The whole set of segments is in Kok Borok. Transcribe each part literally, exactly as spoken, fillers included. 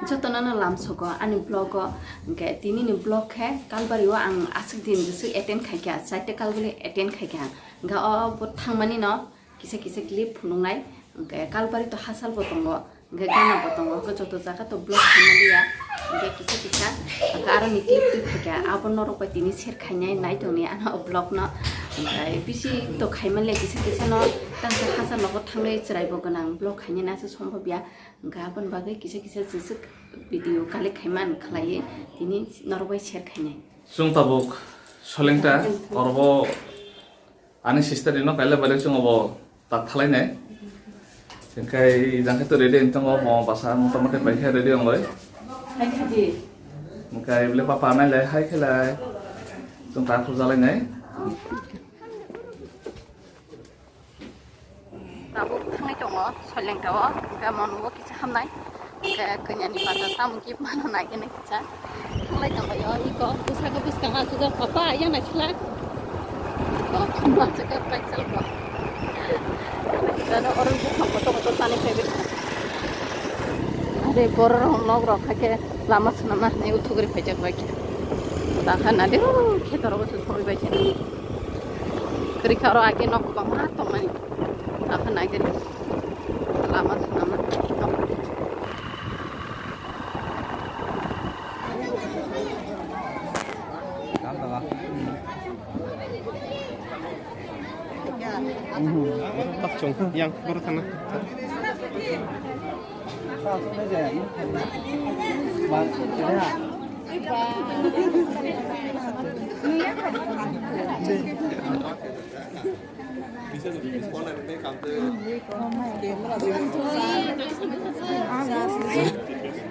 Jotono no lamsogo ani vlog o, hwnkhe tini ni vlog khe Kalbari o ang aswk din bwswk attend khaikha, chaita Kalbari attend khaikha. Hwnkhe o bo thangmani no kisa kisa clip phunuknai, hwnkhe Kalbari to hachal bo tongo, hwnkhe gana bo tongo, hwnkhe joto jaga to vlog khaimaliya, hwnkhe kisa kisa, hwnkhe aro ni clip twi phaikha, abo norok bai tini share khainai, naitongni ano vlog no, hwnkhe bisi to khaimaliya kisa kisa no, tangsa hachal nogo thangwi chwrai bo gwnang vlog khainai naso sombobya. Hwnkhe aboni bagwi kisa kisa jwswk video collect khaimani khlaiwi tini norok bai share khainai. Chwng tabuk Solengta, oro bo ani sister ni nok kailabari chwng obo tak thalainai. Hwnkhe jang khe to ready wng tongo, mo basa motamoti pai khe ready wng bai. Hwnkhe bwle papa nailai hai khelai chwng tak khurjalainai. Tabuk thangwi tongo Solengta o, hwnkhe mo nugo kisa hamnai, hwnkhe kanyani bata tamo gift mano naigenai kisa thanglai tonglaio. Iko bwskango bwskango achukjak papa yang naisla. Iko bachukjak paisal bo. Jano oro buphang kotor kotor tani phaibai. Are borok rok nok rok hakhe lama swnamna hinwi uthugri phaijak bai khe. Dakha nadi khe torok se soi bai khe. Kwrwi kha oro age nok kwbangma tongmani. Abo nai gari lama swnamna. Yang baru sana.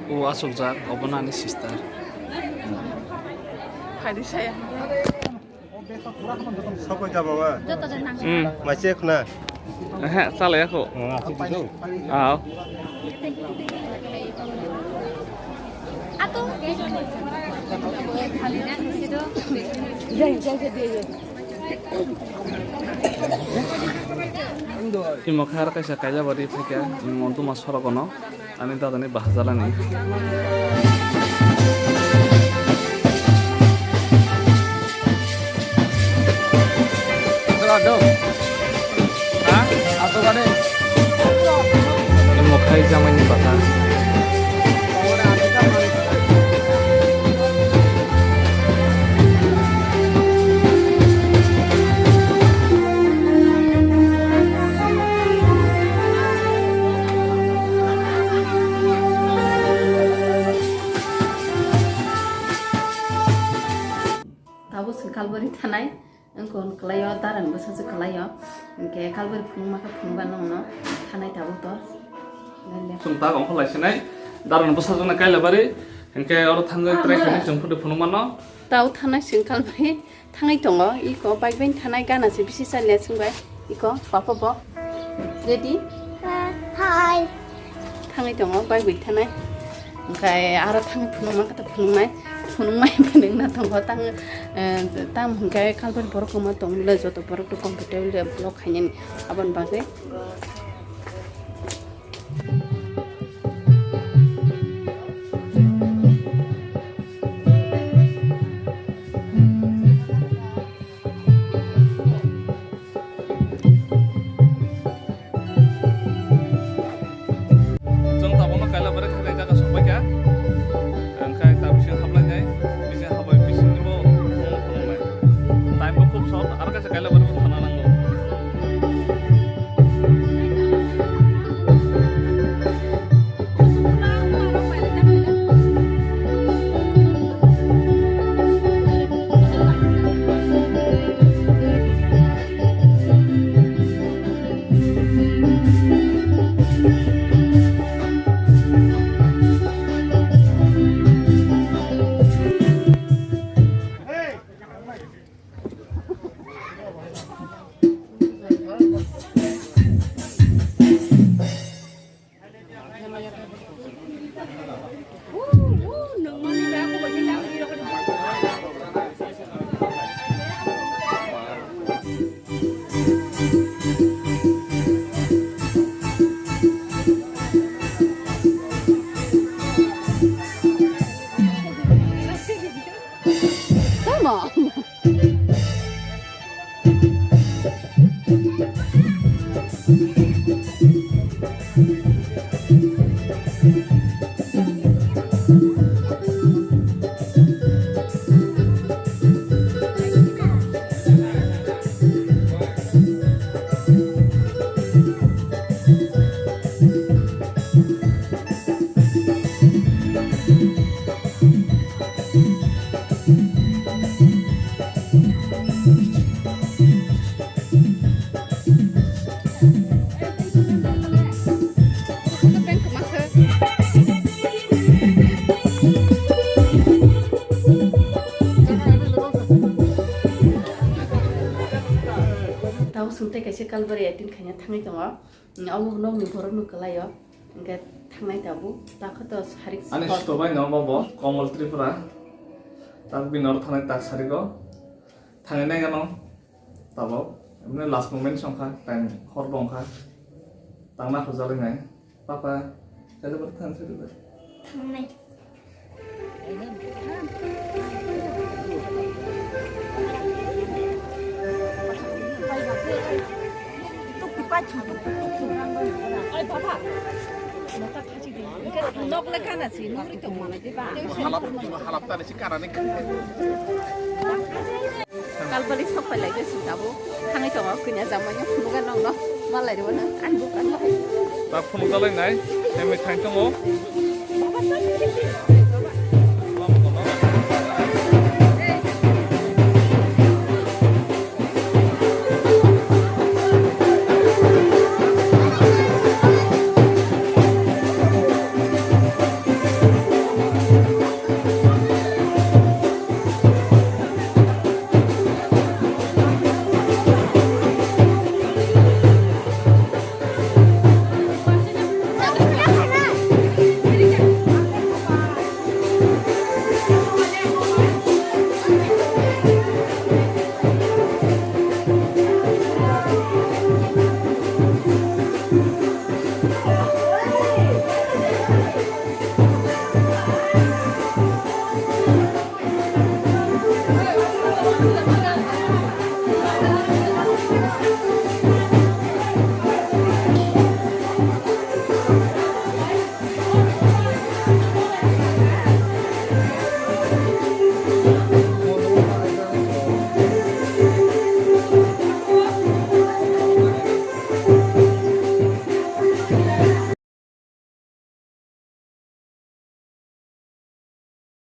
O aswkjak, obo nani sister. Sokoi jabo wa. Hmm. Maise khna. Ehe, chalaya kho. Oh, achi di do. Ah. Ato. Jai, jai, jai, jai, jai. Imo khe aro kaisa Kailabari phaikha, imo Duma sorok ono. Ani dadani bahajalani. Mokhai jamaini bata. Tabuk se Kalbari thanai, wngkha hwn kwlaio, daran bwsajwk kwlaio, hwnkhe Kalbari phunukma khe phunukba nwngno thanai tabuk to. Chwng tak ongkha laisinai, daran bwsajwkno Kailabari, hwnkhe oro thanjak trai khainai chwng phuti phunukmano. Tabuk thanai chwng Kalbari. Thangwi tongo, iko bike bai thanai gana se bisi chaliya chwng bai. Iko papa bo. Ready? Hi. Thangwi tongo bike bai thanai. Hwnkhe aro thangwi phunukma khe phunuknai. Phunukmai phunukna tongo tang, eh, tamo hwnkhe Kalbari borok kwma tong le joto borok to comfortable vlog khainani aboni bagwi. Chwng tabukno Kailabari khainai jaga sokbaikha. Hwnkhe ta bising hablainai, bising habai bisingnibo phunuknai. Time bo khub short, aro kaisa Kailabari bo thana nango. Kaisa Kalbari eighteen khaina thangwi tongo. Omo nokni borokno kwlaio. Hwnkhe thangnai tabuk. Takho to sarik ani sor. Sutobai no bobo Komol Tripura. Tak binor thanai tak sarigo. Thangnai gano. Tabuk. Emne last moment songkha. Time hor bongkha. Tangna hujalai nai. Papa, kailabar thansa ribar. Thangnai. Ai, baba. Nok le kana si, nuri to mana de ba. Halap, halap tani si karani. Kalbari sok pai lai si tabo. Thangwi tongo, kanya jamanya phunukha nokno. Malai rwna, ani bukan lai. Ta phunukha lai nai, emai thang tongo.